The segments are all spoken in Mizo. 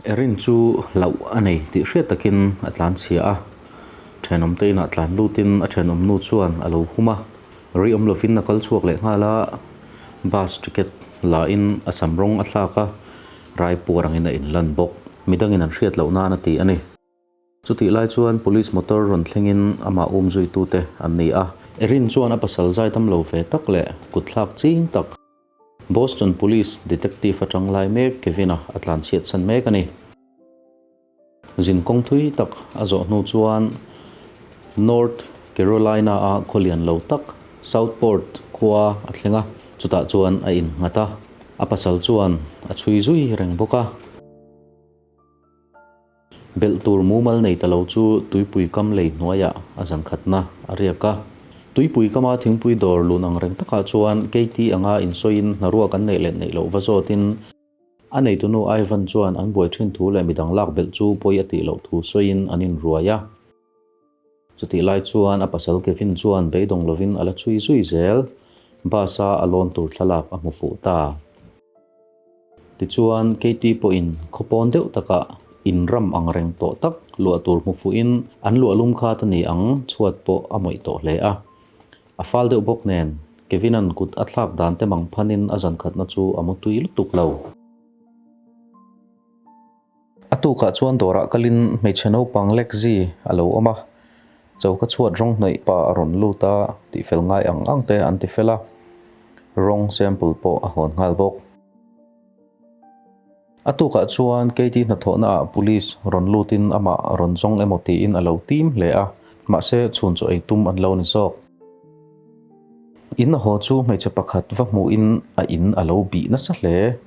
Erin chu hlauh a nei tih hriat takin a tlanchhia a, thenawmte inah tlan lutin a thenawmnu chuan a lo hum a, rei awm lovin a kal chhuak leh nghal a, bus ticket la in a sam rawng a thlak a, raipuar angin a inlan bawk. Midangin an hriat loh nan a ti a ni. Chutih lai chuan police motor rawn thlengin amah um zuitute an ni a. Erin chuan a pasal zaidam lo ve tak leh kutthlak ching tak Boston Police Detective atang lai mek Kevin-a a tlanchhiat chhan mek a ni. Zin kawng thui tak a zawh hnu chuan North Carolina-a khaw lian lo tak Southport khua a thleng a, chutah chuan a innghat a, a pasal chuan a chhui zui reng bawk a. Belh tur mumal nei ta lo chu tuipui kam lei hnuaiah a zan khatna a riak a. Tuipui kama thingpui dawr lun ang reng takah chuan Katie anga insawiin hnaruak an neih leh neih loh va zawtin, a neitunu Ivan chuan an buai thin thu leh midang lak belh chu pawi a tih loh thu sawiin an inruai a. Chutih lai chuan a pasal Kevin chuan beidawng lovin a la chhui zui zel, bus-a a lawn tur thlalak a hmu fuh ta. Tichuan, Katie pawhin khaw pawn deuh takah in ram ang reng tawh tak luah tur hmu fuhin an luah lum khat a ni ang, chhuat pawh a mawih tawh hle a. A fal deuh bawk nen, Kevin-a'n kut a thlak dan te mang phanin a zankhatna chu a mu tui lutuk lo. A tukah chuan dawrah kalin hmeichhe naupang Lexi a lo awm a, choka chhuat rawng hnawih pa a rawn lut a, tihfel ngai ang ang te an tifel a, rawng sample pawh a hawn nghal bawk. A tukah chuan Katie hnathawhna ah police rawn lutin amah rawn zawng emaw tiin a lo tim hle a, mahse chhun chaw ei tum an lo ni zawk. In a haw chu hmeichhe pakhat va hmuhin a in a lo bih nasa hle.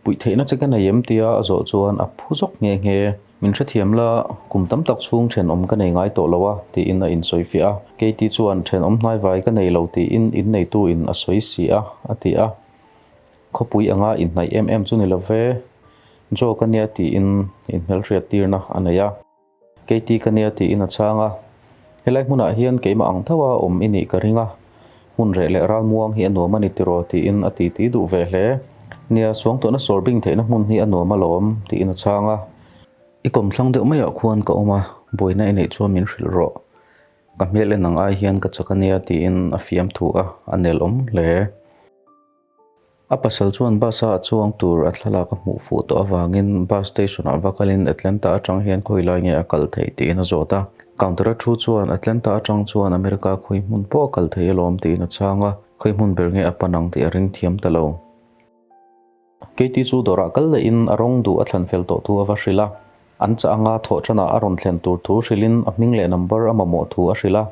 Puih theihna che ka nei em tia a zawh chuan a phu zawk nghe nghe. Min hrethiam la, kum tam tak chhung thenawm ka nei ngai tawh lo a, tiin a insawi fiah a. Katie chuan thenawm hnaivai ka nei lo tiin inneitu in a sawi si a, a ti a. Khawpui anga inhnaih em em chu ni lo ve, Joe ka nia tiin inhmelhriat tirna a nei a. Katie ka nia tiin a chhang a, Helai hmunah hian keimah ang tho a awm i nih ka ring a, hmun reh leh ralmuang hi a nuam a ni tiraw tiin a titi duh ve hle. Nia, suangtuahna sawr bing theihna hmun hi a nuam alawm tiin a chhang a. I kawmthlang deuh maiah khuan ka awm a, buaina i neih chuan min hrilh rawh. Ka hmel en ang ai hian ka chak a nia tiin a fiamthu a, a nel awm hle. A pasal chuan bus a chuang tur a thlalak a hmuh fuh tawh avangin bus station ah va kalin Atlanta atang hian khawi lai nge a kal theih tiin a zawt a. Counter a thu chuan Atlanta atang chuan America khawi hmun pawh a kal thei alawm tiin a chhang a, khawi hmun ber nge a pan ang tih a ring thiam ta lo. Katie chu dawrah kal lehin a rawng duh a thlan fel tawh thu a va hrilh a. An chah anga thawh tanah a rawn thlen tur thu hrilhin a hming leh number a mamawh thu a hrilh a.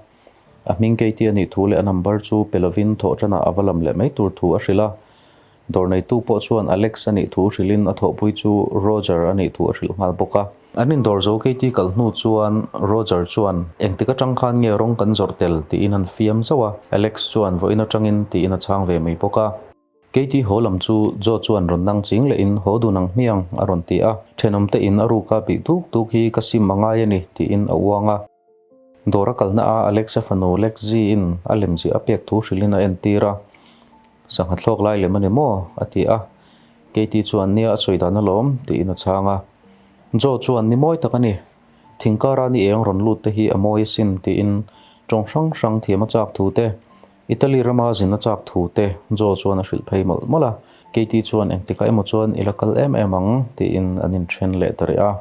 A hming Katie a nih thu leh a number chu pe lovin thawh tanah a va lam leh mai tur thu a hrilh a. Dawr neitu pawh chuan Alex a nih thu hrilhin a thawhpui chu Roger a nih thu a hrilh nghal bawk a. An indawr zo Katie kal hnu chuan Roger chuan, Engtik atang khan nge rawng kan zawrh tel? tiin an fiam zauh a. Alex chuan, Vawiin atangin tiin a chhang ve mai bawk a. Katie haw lam chu Joe chuan rawn nang ching lehin haw dun ang hmiang a rawn ti a, thenawmte in a ruka bih duk duk hi ka sim a ngai a ni tiin a uang a. Dawr a kalna a Alexa fanu Lexi in a lemziah a pek thu hrilhin a entir a, Sangha thlawk lai lem a ni maw? a ti a, Katie chuan nia a sawi dan alawm tiin a chhang a. Joe chuan ni mawi tak a ni, thingkara ni eng rawn lut te hi a mawi asin tiin tawng hrang hrang thiam a chak thu te Italy rama zin a chak thu te Joe chuan a hrilh phei mawlh mawlh a, Katie chuan engtikah emaw chuan i la kal em em ang tiin an inthen leh ta rih a.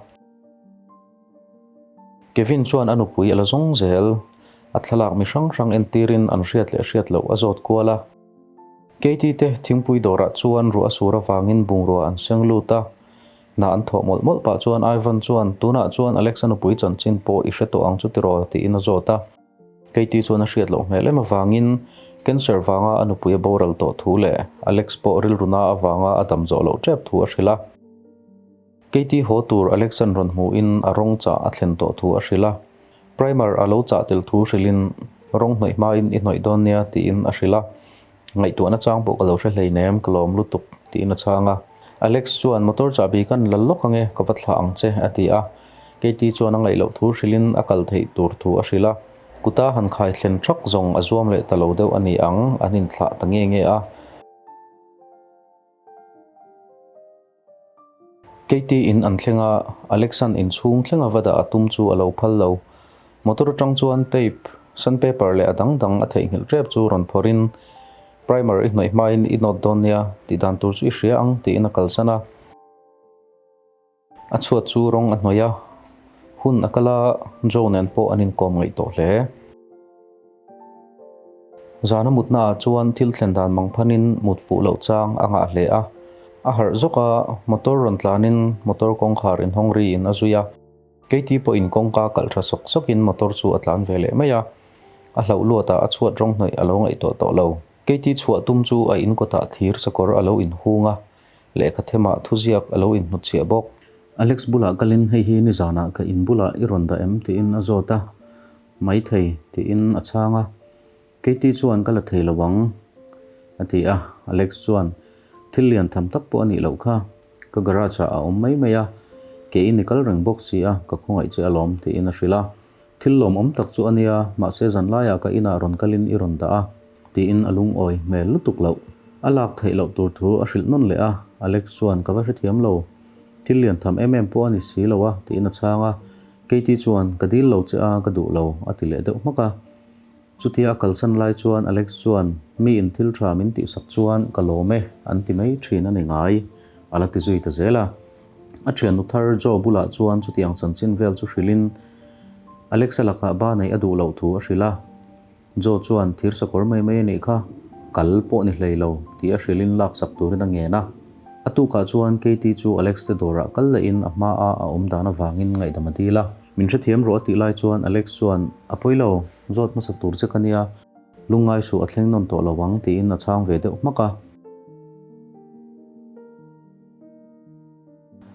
Kevin chuan a nupui a la zawng zel, a thlalak mi hrang hrang entirin an hriat leh hriat loh a zawt kual a. Katie te thingpui dawrah chuan ruah a sur avangin bungrua an seng lut a, hna an thawh mawlh mawlh pah chuan Ivan chuan tunah chuan Alex a nupui chanchin pawh i hre tawh ang chu tiraw tiin a zawt a. Katie chuan a hriat loh hmel em avangin cancer vanga a nupui a boral tawh thu leh Alex pawh rilruna avanga a dam zawh loh tep thu a hrilh a. Katie haw tur Alex an rawn hmuhin a rawng chah a thlen tawh thu a hrilh a. Primer a lo chah tel thu hrilhin rawng hnawih hmain i hnawih dawn nia tiin a hrilh a. Ngaihtuahna chang pawh ka lo hre hleinem ka lawm lutuk tiin a chhang a. Alex chuan motor chahbi kan la lawk ange ka va thlah ang che a ti a. Katie chuan a ngaih loh thu hrilhin a kal theih tur thu a hrilh a. Kuta han khai thlen thak zawng a zuam leh ta lo deuh a ni ang an inthlah ta nge nge a. Katie in an thleng a, Alex-a'n inchhung thleng a va dah a tum chu a lo phal lo. Motor atang chuan tape, sandpaper leh a dang dang a theihnghilh tep chu rawn phawrhin primer i hnawih hmain i nawt dawn nia tih dan tur chu i hria ang tiin a kalsan a. A chhuat chu rawng a hnawih a, hun a kal a, Joe nen pawh an inkawm ngaih tawh hle. Zana mutnaah chuan thil thlen dan mang phanin mut fuh loh chang a ngah hle a. A harh zawk a, motor rawn tlanin motor kawngkhar inhawng riin a zui a. Katie pawhin kawngka kalh tha sawk sawkin motor chu a tlan ve leh mai a. A hlauh luatah a chhuat rawng hnawih a lo ngaihtuah tawh lo. Katie chhuah tum chu a inkawtah thir sakawr a lo inhung a. Lehkha themah thuziak a lo inhnutchhiah bawk. Alex bulah kalin hei hi nizanah ka in bulah i rawn dah em tiin a zawt a, Maithei tiin a chhang a, Katie chuan ka la thei lo ang a ti a, Alex chuan thil lian tham tak pawh a nih loh kha, ka garage ah a awm mai mai a, ke in i kal reng bawk si a, ka khawngaih che alawm tiin a hrilh a. Thil lawmawm tak chu a nia, mahse zanlaiah ka inah rawn kalin i rawn dah a, tiin a lungawi hmel lutuk loh. A lak theih loh tur thu a hrilh nawn leh a, Alex chuan ka va hrethiam lo. Thil lian tham em em pawh a ni si lo a, tiin a chhang a. Katie chuan ka dil lo che a, ka duh lo, a ti leh deuh hmak a. Chutia a kalsan lai chuan Alex chuan mi in thil tha min tihsak chuan ka lawm e, an ti mai thin a ni ngai, a la ti zui ta zel a. A thiannu thar Joe bulah chuan chutiang chanchin vel chu hrilhin Alexa lakah ba neih a duh loh thu a hrilh a. Joe chuan thir sakawr mai mai a nih kha, kal pawh ni hlei lo tih a hrilhin laksak turin a ngen a. A tukah chuan Katie chu Alex te dawrah kal lehin a hmaa a awm dan avangin ngaihdam a dil a. Min hrethiam rawh a tih lai chuan Alex chuan, A pawi lo, zawt hmasa tur che ka nia, lungngai suh a thleng nawn tawh lo ang tiin a chhang ve deuh hmak a.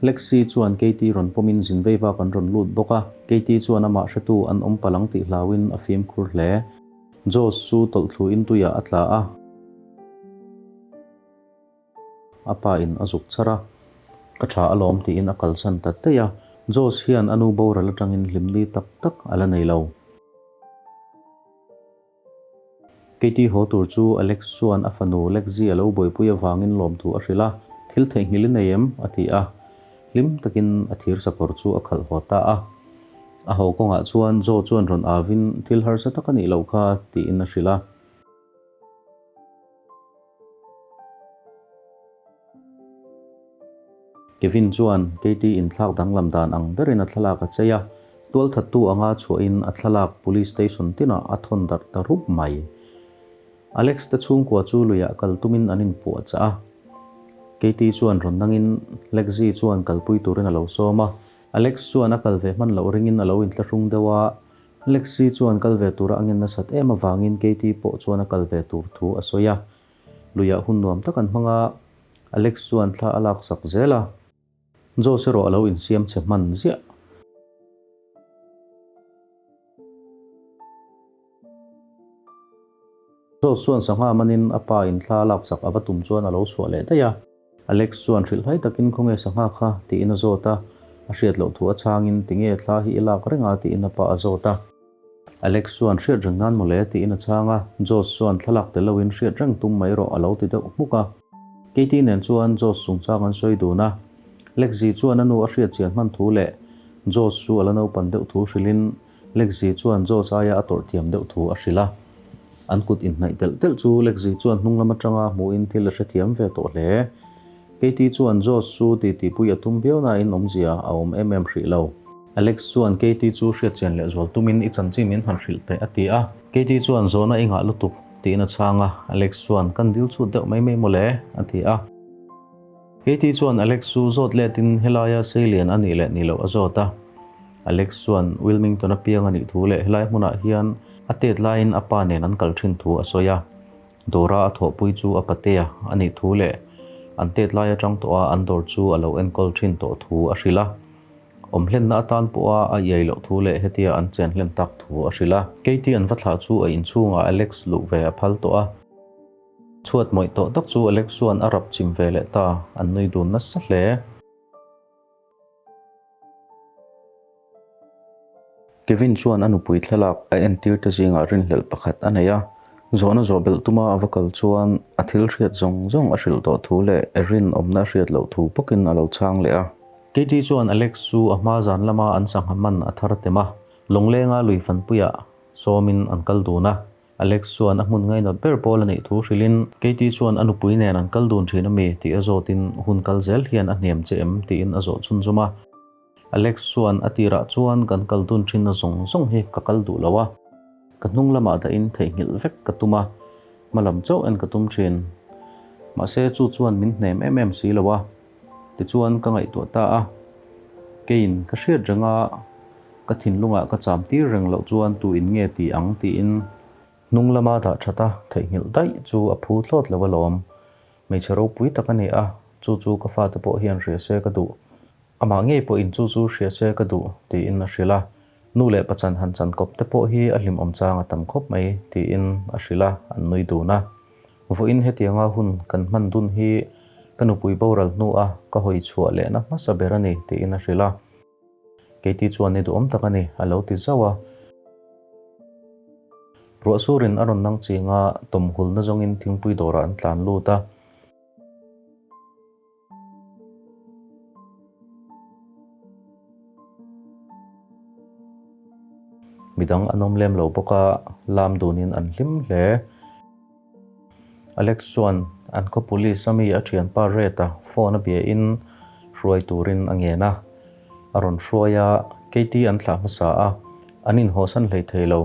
Lexi chuan Katie rawn pawmin zin vei vak an rawn lut bawk a, Katie chuan amah hretu an awm palh ang tih hlauhin a fimkhur hle. Josh chu tawlhthluin tuiah a tla a, a pa in a zuk char a, Ka tha alawm tiin a kalsan ta daih a, Josh hian a nu boral atangin hlimni tak tak a la nei lo. Katie haw tur chu Alex chuan a fanu Lexi a lo buaipui avangin lawmthu a hrilh a, Thil theihnghilh i nei em? a ti a. Hlim takin a thir sakawr chu a khalh haw ta a. A haw kawngah chuan Joe chuan rawn avin thil harsa tak a nih loh kha tiin a hrilh a. Kevin chuan Katie inthlak danglam dan ang berin a thlalak a chei a, tualthattu anga chhuahin a thlalak police station tinah a thawn darh ta rup mai. Alex te chhungkua chu luiah kal tumin an inpuah chah a. Katie chuan rawn nangin Lexi chuan kalpui turin a lo sawm a. Alex chuan a kal ve hman loh ringin a lo inthlahrung deuh a, Lexi chuan kal ve tura a ngen nasat em avangin Katie pawh chuan a kal ve tur thu a sawi a. Luiah hun nuam tak an hmang a, Alex chuan thla a laksak zel a. Josh erawh a lo insiam che hman ziah. Josh chuan sangha manin a pa in thla a laksak a va tum chuan a lo chhuah leh daih a. Alex chuan hrilhhai takin khawnge sangha kha tiin a zawt a, a hriat loh thu a chhangin tinge thla hi i lak reng a tiin a pa a zawt a. Alex chuan hriat reng nan mawle tiin a chhang a, Josh chuan thlalak tel loin hriat reng tum mai rawh a lo ti deuh hmuk a. Katie nen chuan Josh chungchang an sawi dun a, Lexi chuan a nu a hriat chian hman thu leh Josh chu a la naupan deuh thu hrilhin Lexi chuan Josh aia a tawrh thiam deuh thu a hrilh a. An kut inhnaih telh telh chu Lexi chuan hnung lam atanga hmuhin thil a hrethiam ve tawh hle. Katie chuan Josh chu titipui a tum viau nain awmzia a awm em em hrih lo. Alex chuan Katie chu hriatchian leh zual tumin i chanchin min han hrilh teh a ti a. Katie chuan zawhna i ngah lutuk tiin a chhang a. Alex chuan kan dil chhut deuh mai mai mawle a ti a. Katie chuan Alex chu zawt letin helaia seilian a nih leh nih loh a zawt a. Alex chuan Wilmington a piang a nih thu leh helai hmunah hian a tet laiin a pa nen an kal thin thu a sawi a. Dawra a thawhpui chu a patea a nih thu leh an tet lai atang tawha an dawr chu a lo enkawl thin tawh thu a hrilh a. Awm hlenna atan pawha a iai loh thu leh hetia an chen hlen tak thu a hrilh a. Katie an va thlah chu a inchhungah Alex luh ve a phal tawh a. Chhuat mawih tawh tak chu Alex chuan a rap chim ve leh ta, an nui dun nasa hle. Kevin chuan a nupui thlalak a entir te zingah rinhlelh pakhat a nei a. Zawhna zawh belh tuma a va kal chuan a thil hriat zawng zawng a hrilh tawh thu leh rinawmna a hriat loh thu bawkin a lo chhang leh a. Katie chuan Alex chu a hma zan lama an sangha man a thar tem a, Lawnglenga lui fanpuiah sawmin an kal dun a. Alex chuan a hmun ngainawt ber pawl a neih thu hrilhin Katie chuan a nupui nen an kal dun thin ami tih a zawtin hun kal zel hian a hniam che em tiin a zawh chhunzawm a. Alex chuan a tirah chuan kan kal dun thinna zawng zawng hi ka kal duh lo a, ka hnung lamah dahin theihnghilh vek ka tum a, hma lam chauh en ka tum thin. Mahse chu chuan min hnem em em si lo a, tichuan ka ngaihtuah ta a, keiin ka hriat reng a, ka thinlungah ka cham tir reng loh chuan tu in nge ti ang tiin hnung lama dah that a theihnghilh daih chu a phu thlawt lo alawm. Hmeichhe ropui tak a ni a, chu chu ka fate pawh hian hria se ka duh. Amah ngei pawhin chu chu hria se ka duh tiin a hrilh a, nu leh pachan han chan kawp te pawh hi a hlimawm chang a tam khawp mai tiin a hrilh a, an nui dun a. Vawiin hetianga hun kan hman dun hi ka nupui boral hnua ka hawi chhuah lehna hmasa ber a ni tiin a hrilh a. Keiti chuan ni duhawm tak a ni a lo ti zauh a. Ruah surin a rawn nang ching a, tawmhulna zawngin thingpui dawrah an tlan lut a. Midang an awm lem lo bawk a, lam dunin an hlim hle. Alex chuan an khaw police a mi a thianpa Red-a phone a biain hruai turin a ngen a. A rawn hruai a, Katie an thlah hmasa a, an inhawsan hlei thei lo.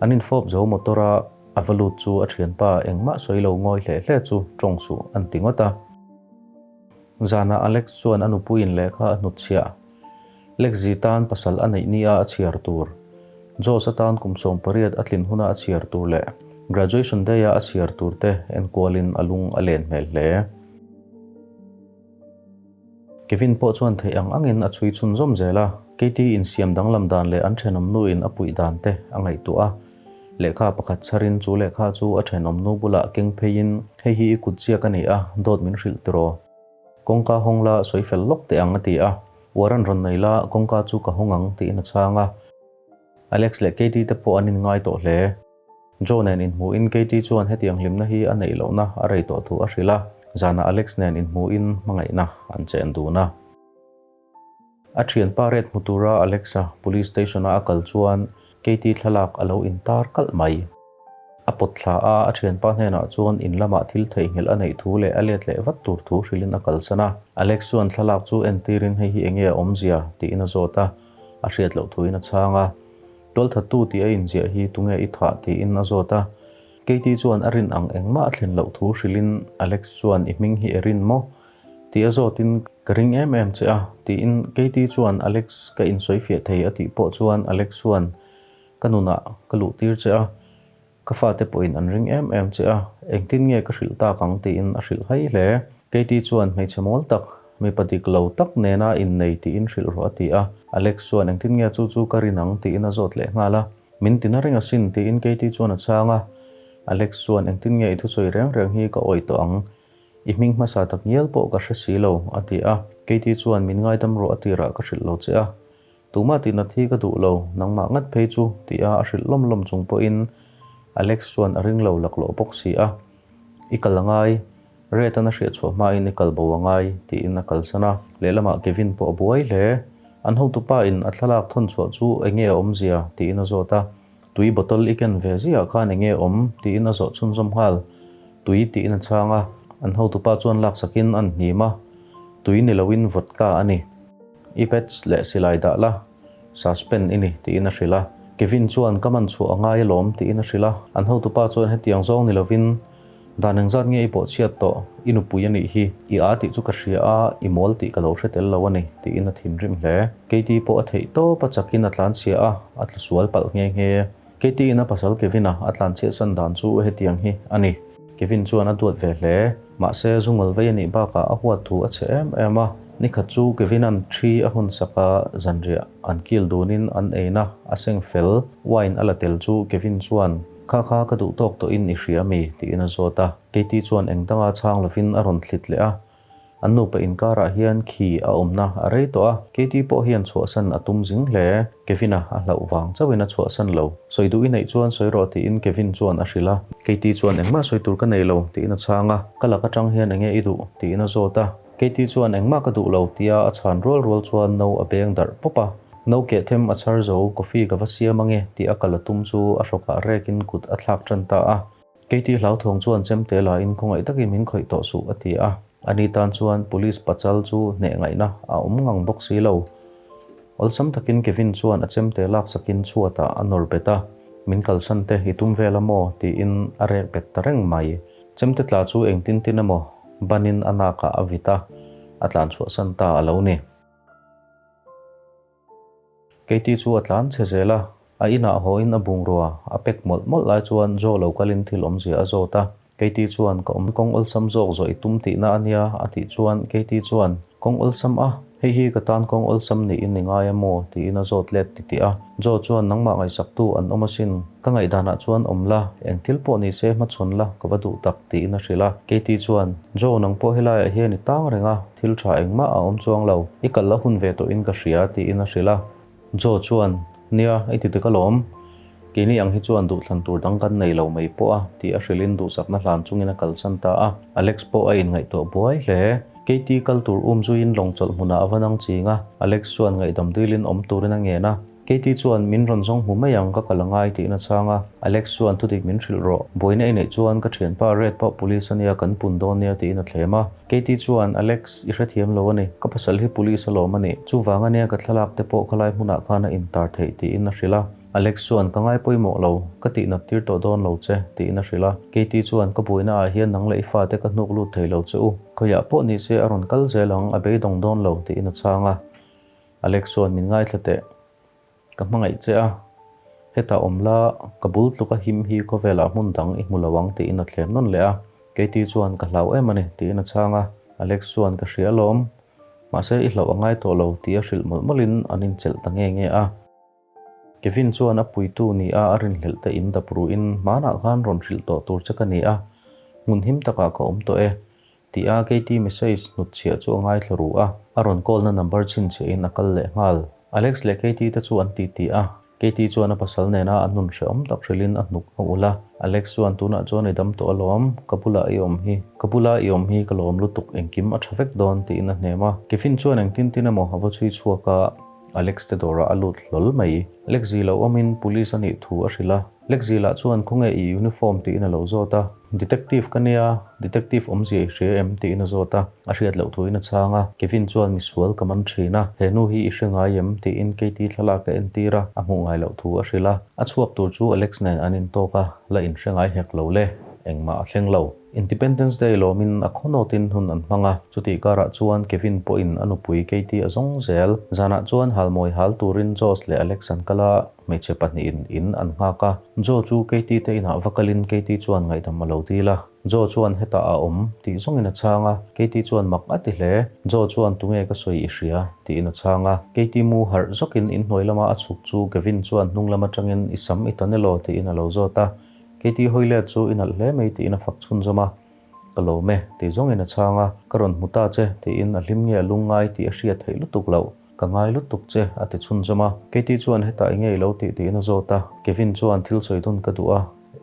An infawp zo motor a a va lut chu a thianpa engmah sawi lo ngawi hle hle chu tawng suh an ti ngawt a. Zanah Alex chuan a nupuiin lehkha a hnutchhiah. Lexi tan pasal a neih nia a chhiar tur, Josh atan kum 18 a tlin huna a chhiar tur leh graduation day a a chhiar tur te enkualin a lung a len hmel hle. Kevin pawh chuan theih ang angin a chhui chhunzawm zel a, Katie insiam danglam dan leh an thenawmnuin a puih dan te a ngaihtuah a. Lehkha pakhat chharin chu lehkha chu a thenawmnu bulah keng pheiin, Hei hi i kut ziak a ni a, dawt min hrilh tiraw? Kawngka hawng la sawi fel lawk teh ang a ti a. Uar an rawn nei la, kawngka chu ka hawng ang tiin a chhang a. Alex leh Katie te pawh an inngai tawh hle. Joe nen inhmuhin Katie chuan hetiang hlimna hi a neih lohna a rei tawh thu a hrilh a, zanah Alex nen inhmuhin hmangaihna an chen dun a. A thianpa ret hmu tura Alex-a police station-a a kal chuan Katie thlalak a lo intar kalh mai. A pawt thla a, a thianpa hnenah chuan in lamah thil theihnghilh a neih thu leh a let leh vat tur thu hrilhin a kalsan a. Alex chuan thlalak chu entirin hei hi enge a awmzia tiin a zawt a, a hriat loh thuin a chhang a. Tualthattu tih a inziah hi tunge i thah tiin a zawt a. Katie chuan a rin ang engmah a thlen loh thu hrilhin Alex chuan i hming hi i rin maw? tih a zawtin ka ring em em che a tiin Katie chuan Alex ka insawifiah thei a tih pawh chuan Alex chuan ka nunah ka luh tir che a, Ka fate pawhin an ring em em che a, engtin nge ka hrilh tak ang tiin a hrilh hai hle. Katie chuan hmeichhe mawl tak, mipa dik lo tak nena innei tiin hrilh rawh a ti a. Alex chuan engtin nge chu chu ka rin ang tiin a zawt leh nghal a. Min tina reng asin tiin Katie chuan a chhang a. Alex chuan engtin nge i thusawi reng reng hi ka awih tawh ang, i hming hmasa tak ngial pawh ka hre si lo a ti a. Katie chuan min ngaidam rawh a tirah ka hrilh lo che a. Tumah tihnat hi ka duh lo, nangmah ngat phei chu, ti a a hrilh lawm lawm chung pawhin Alex chuan a ring lo laklawh bawk si a. I kal a ngai, Red-a'n a hriat chhuah hmain i kal bo a ngai, tiin a kalsan a. Lehlamah Kevin pawh a buai hle. An hotupa in a thlalak thawn chhuah chu enge a awmzia? tiin a zawt a. Tui bottle i ken ve ziah khan enge awm? tiin a zawh chhunzawm nghal. Tui tiin a chhang a. An hotupa chuan laksakin an hnim a. Tui ni loin vodka a ni. I patch leh silai dah la, suspend i ni, tiin a hrilh a. Kevin chuan ka man chhuah a ngai alawm, tiin a hrilh a. An hotupa chuan hetiang zawng ni lovin, Dan engzat nge i pawh chhiat tawh, i nupui a nih hi, i aa tih chu ka hria a, i mawl tih ka lo hre tel lo a ni, tiin a thinrim hle. Katie pawh a theih tawp a chakin a tlanchhia a, a tlu sual palh nghe nghe. Katie-in a pasal Kevin-a a tlanchhiatsan dan chu hetiang hi a ni. Kevin chuan a duat ve hle. Mahse, zungal vei a nih bakah a huat thu a chhe em em a. Nikhat chu Kevin-a'n thi a hun sak a, zanriah an kil dunin an eina a seng fel. Wine a la tel chu Kevin chuan, Kha kha ka duh tawk tawhin i hria mi? tiin a zawt a. Katie chuan eng danga chhang lovin a rawn thlit leh a. An nupa inkarah hian khi a awmna a rei tawh a, Katie pawh hian chhuahsan a tum zing hle. Kevin-a a hlauh vang chauhin a chhuahsan lo. Sawi duh i neih chuan sawi rawh tiin Kevin chuan a hrilh a. Katie chuan engmah sawi tur ka nei lo tiin a chhang a, Ka lak atang hian enge i duh? tiin a zawt a. Katie chuan engmah ka duh lo tia a chhan rual rual chuan no a beng darh pawp a. No keh them a chhar zo, coffee ka va siam ange tih a kal a tum chu a hrawkah rekin kut a thlak tan ta a. Katie hlauthawng chuan chemte lain khawngaih takin min khawih tawh suh a ti a. Ani tan chuan police pachal chu hneh ngaihna a awm ngang bawk si lo. Awlsam takin Kevin chuan a chemte laksakin chhuatah a nawr bet a, Min kalsan te i tum vel a maw? tiin a rek bet ta reng mai. Chemte tla chu engtin tin emaw banin a nakah a vit a, a tlan chhuahsan ta a lo ni. Katie chu a tlan chhe zel a, a inah hawiin a bungrua a pek mawlh mawlh lai chuan Joe lo kalin thil awmzia a zawt a. Katie chuan, Ka awm kawng awlsam zawk zawh i tum tihna a nia, a tih chuan Katie chuan, Kawng awlsam a? Hei hi ka tan kawng awlsam niin i ngai a maw? tiin a zawt let titih a. Joe chuan, Nangmah ngaihsaktu an awm asin. Ka ngaihdanah chuan awm la, eng thil pawh ni se hmachhawn la, ka va duh tak, tiin a hrilh a. Katie chuan, Joe, nang pawh helaiah hian i tang reng a, thil tha engmah a awm chuang lo. I kal la hun ve tawhin ka hria, tiin a hrilh a. Joe chuan, Nia, i ti dik alawm. Keini ang hi chuan duhthlan tur dang kan nei lo mai pawh a, tih a hrilhin duhsakna hlan chungin a kalsan ta a. Alex pawh a inngaihtuah buai hle. Katie kal tur um zuiin lawng chawlh hmunah a va nang ching a, Alex chuan ngaihdam dilin awm turin a ngen a. Katie chuan min rawn zawng hmu mai ang ka kal a ngai tiin a chhang a, Alex chuan thudik min hrilh rawh, buaina i neih chuan ka thianpa Red pawh police a nia kan pun dawn nia tiin a thlem a. Katie chuan Alex, i hrethiam lo a ni, ka pasal hi police a lawm a nih, chuvang a nia ka thlalak te pawh khalai hmunah khan a intar theih tiin a hrilh a. Alex chuan ka ngai pawimawh lo, ka tihnat tir tawh dawn lo che tiin a hrilh a. Katie chuan ka buaina ah hian nang leh i fate ka hnuk lut thei lo che u, khawiah pawh ni se a rawn kal zel ang, a beidawng dawn lo tiin a chhang a. Alex chuan min ngaithla teh. Ka hmangaih che a, hetah awm la, ka bul tluka him hi khawvelah hmun dang i hmu lo ang tiin a thlem nawn leh a. Katie chuan ka hlau em a ni tiin a chhang a. Alex chuan ka hria alawm, mahse i hlauh a ngai tawh lo tih a hrilh mawlh mawlhin an inchelh ta nge nge a. Kevin chuan a puitu ni a a rinhlelh te in dap ruhin hmanah khan rawn hrilh tawh tur che ka ni a, hmun him takah ka awm tawh e. Ti a Katie message hnutchhiah chu a ngaithla ru a, a rawn call na number chhinchhiahin a kal leh nghal. Alex leh Katie te chu an titi a, Katie chuan a pasal nena a nun hrehawm tak hrilhin a hnuk a ulh a. Alex chuan tunah chuan i dam tawh alawm, ka bulah i awm hi, ka bula i awm hi ka lawm lutuk engkim a tha vek dawn tiin a hnem a. Kevin chuan engtin tin emaw a va chhui chhuak a, Alex te dawrah a lut hlawl mai. Alex zi lo awmin police a nih thu a hrilh a. Lexi lah chuan khawnge i uniform tiin a lo zawt a, Detective ka nia, Detective awmzia i hria em? tiin a zawt a, a hriat loh thuin a chhang a, Kevin chuan misual ka man thin a, he nu hi i hre ngai em? tiin Katie thlalak a entir a, a hmuh ngai loh thu a hrilh a, a chhuak tur chu Alex nen an intawk a, la inhre ngai hek lo le, engmah a thleng lo. Independence Day lawmin a khawnawtin hun an hmang a, chutih karah chuan Kevin pawhin a nupui Katie a zawng zel. Zanah chuan halmawi hal turin Josh leh Alex an kal a, hmeichhe pahnihin in an nghak a. Joe chu Katie te inah va kalin Katie chuan ngaihdam a lo dil a. Joe chuan hetah a awm tih zawngin a chhang a, Katie chuan mak a ti hle. Joe chuan tunge ka sawi i hria? tiin a chhang a. Katie mu harh zawkin inhnuai lama a chhuk chu Kevin chuan hnung lam atangin i sam i tan elaw? tiin a lo zawt a. Katie hawi let chu i nalh hle mai tiin a fak chhunzawm a. Ka lawm e, tih zawngin a chhang a, ka rawn hmu ta che tiin a hlim nge a lung ngai tih a hriat theih lutuk loh. Ka ngai lutuk che, a ti chhunzawm a. Katie chuan hetah enge i lo tih tiin a zawt a. Kevin chuan thil sawi dun ka duh a,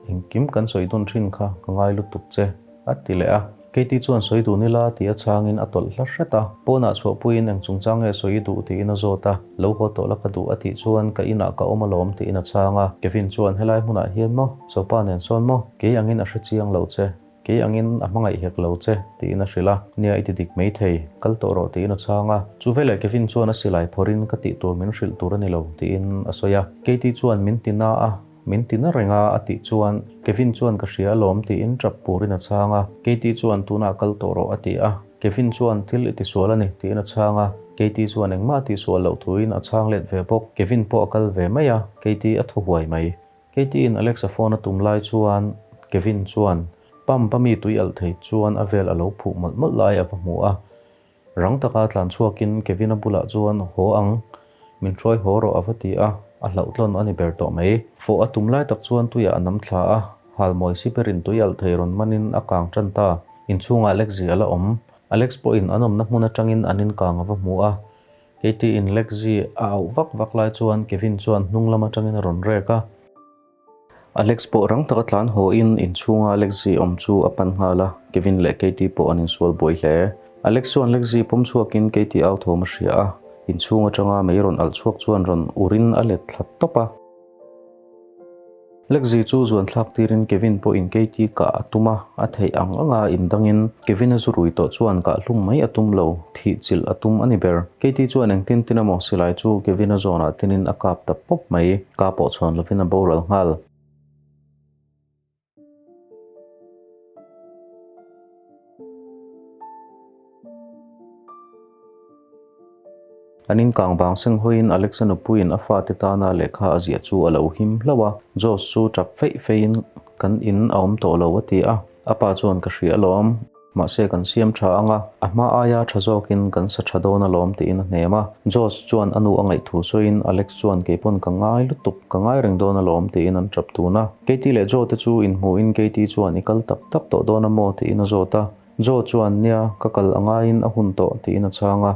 engkim kan sawi dun thin kha ka ngai lutuk che, a ti leh a. Katie chuan sawi dun ila tih a chhangin a tawlh hla hret a. Pawnah chhuahpuiin eng chungchang nge sawi i duh tiin a zawt a. Lo haw tawh la ka duh a tih chuan ka inah ka awm alawm tiin a chhang a. Kevin chuan helai hmunah hian maw? Sopa nen sawn maw? Kei angin a hre chiang lo che. Kei angin a hmangaih hek lo che tiin a hrilh a. Nia i ti dik mai thei, kal tawh rawh tiin a chhang a. Chu veleh Kevin chuan a silai phawrhin ka tih tur min hrilh tur a ni lo tiin a sawi a. Katie chuan min ti na a. Min ti na reng a, a tih chuan Kevin chuan ka hria alawm tiin tap purin a chhang a. Katie chuan tunah kal tawh rawh a ti a. Kevin chuan thil i tisual a ni tiin a chhang a. Katie chuan engmah a tihsual loh thuin a chhang let ve bawk. Kevin pawh a kal ve mai a, Katie a thaw huai mai. Katie-in Alex-a phone a tum lai chuan Kevin chuan pump a mi tui alh thei chuan a vel a lo phuh mawlh mawlh lai a va hmu a. Rang taka tlan chhuakin Kevin-a bulah chuan haw ang, min hruai haw rawh a va ti a, a hlauhtlawn a ni ber tawh mai. Fawh a tum lai tak chuan tuiah a nam thla a, halmawi siperin tui alh thei rawn manin a kang tan ta. Inchhungah Lexi a la awm. Alex pawhin an awmna hmun atangin an inkang a va hmu a. Katie-in Lexi a auh vak vak lai chuan Kevin chuan hnung lam atangin a rawn rek a. Alex pawh rang taka tlan haw in inchhunga Lexi awm chu a pan nghal a, Kevin leh Katie pawh an insual buai hle. Alex chuan Lexi pawm chhuakin Katie au thawm a hria a, inchhung atanga mei rawn alh chhuak chuan rawn urin a let thla tawp a. Lexi chu zuan thlak tirin Kevin pawhin Katie kah a tum a, a theih ang anga indangin Kevin a zu rui tawh chuan kah hlum mai a tum lo, thih chilh a tum a ni ber. Katie chuan engtin tin emaw silai chu Kevin a zawnah tinin a kap ta pawp mai, ka pawh chhawn lovin a boral nghal. An inkang vang seng hawiin Alexa nupuiin a fate tana lehkha a ziah chu a lo him hlauh a, Josh chu tap feih feihin kan in a awm tawh lo a ti a, a pa chuan ka hria alawm, mahse kan siam tha ang a, a hma aia tha zawkin kan sa tha dawn alawm tiin a hnem a, Josh chuan a nu a ngaih thu sawiin Alex chuan keipawn ka ngai lutuk, ka ngai reng dawn alawm tiin an tap tun a, Katie leh Joe te chu inhmuhin Katie chuan i kal tak tak tawh dawn a maw tiin a zawt a, Joe chuan nia ka kal a ngaiin a hun tawh tiin a chhang a.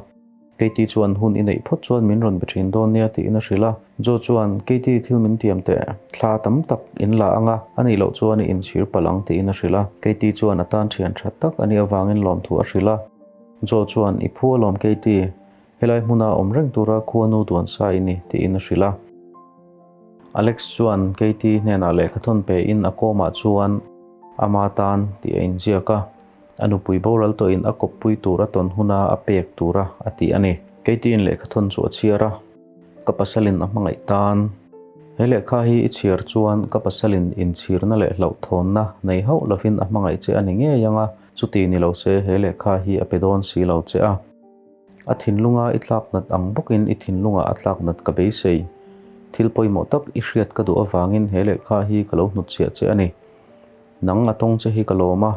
Katie chuan hun i neih phawt chuan min rawn be thin dawn nia tiin a hrilh a. Joe chuan, Katie thil min tiam teh, thla tam tak in la ang a, a nih loh chuan i inchhir palh ang tiin a hrilh a. Katie chuan a tan thian tha tak a nih avangin lawmthu a hrilh a. Joe chuan, I phu alawm Katie, helai hmuna awm reng tura khuanu duan sa i ni tiin a hrilh a. Alex chuan Katie hnenah lehkha thawn pein a kawmah chuan ama tan tih a inziak a. A nupui boral tawhin a kawppui tur a tawn huna a pek tura a ti a ni. Katie-in lehkha thawn chu a chhiar a, Ka pasalin a hmangaih tan. He lehkha hi i chhiar chuan ka pasalin inchhirna leh hlauhthawnna nei hauh lovin a hmangaih che a ni ngei ang a, chuti ni lo se he lehkha hi a pe dawn si lo che a. A thinlunga i tlak nat ang bawkin i thinlungah a tlak nat ka beisei. Thil pawimawh tak i hriat ka duh avangin he lehkha hi ka lo hnutchhiah che a ni. Nang a tawng che hi ka lawm a.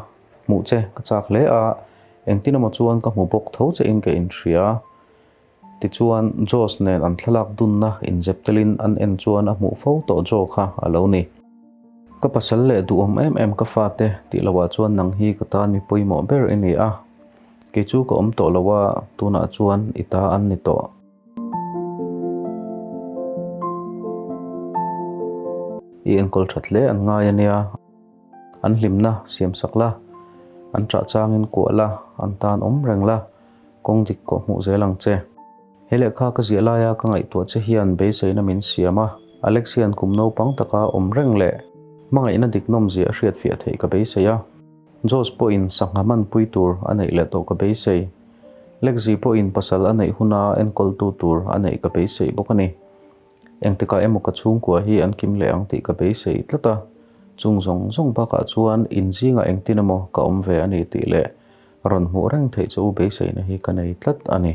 Hmuh che ka chak hle a, engtin emaw chuan ka hmu bawk tho che in ka inhria. Tichuan, Josh nen an thlalak dunna inzep telin an en chuan a hmuh fo tawh Joe kha a lo ni. Ka pasal leh duhawm em em ka fate tih lohah chuan nang hi ka tan mi pawimawh ber i ni a, kei chu ka awm tawh lo a, tunah chuan i ta an ni tawh. I enkawl that hle an ngai a nia. An hlimna siam sak la, an ṭah changin kuah la, an tan awm reng la, kawng dik kawh hmuh zel ang che. He lehkha ka ziah laia ka ngaihtuah che hian beiseina min siam a, Alex hian kum naupang taka awm reng leh hmangaihna dik nawmzia a hriatfiah theih ka beisei a. Josh pawhin sangha hmanpui tur a neih leh tawh ka beisei. Lexi pawhin pasal a neih huna enkawltu tur a neih ka beisei bawk a ni. Engtikah emaw ka chhungkua hi an kim leh ang tih ka beisei tlat a, chung zawng zawng bakah chuan in zingah engtin emaw ka awm ve a ni tih leh rawn hmuh reng theih chu beiseina hi ka nei tlat a ni.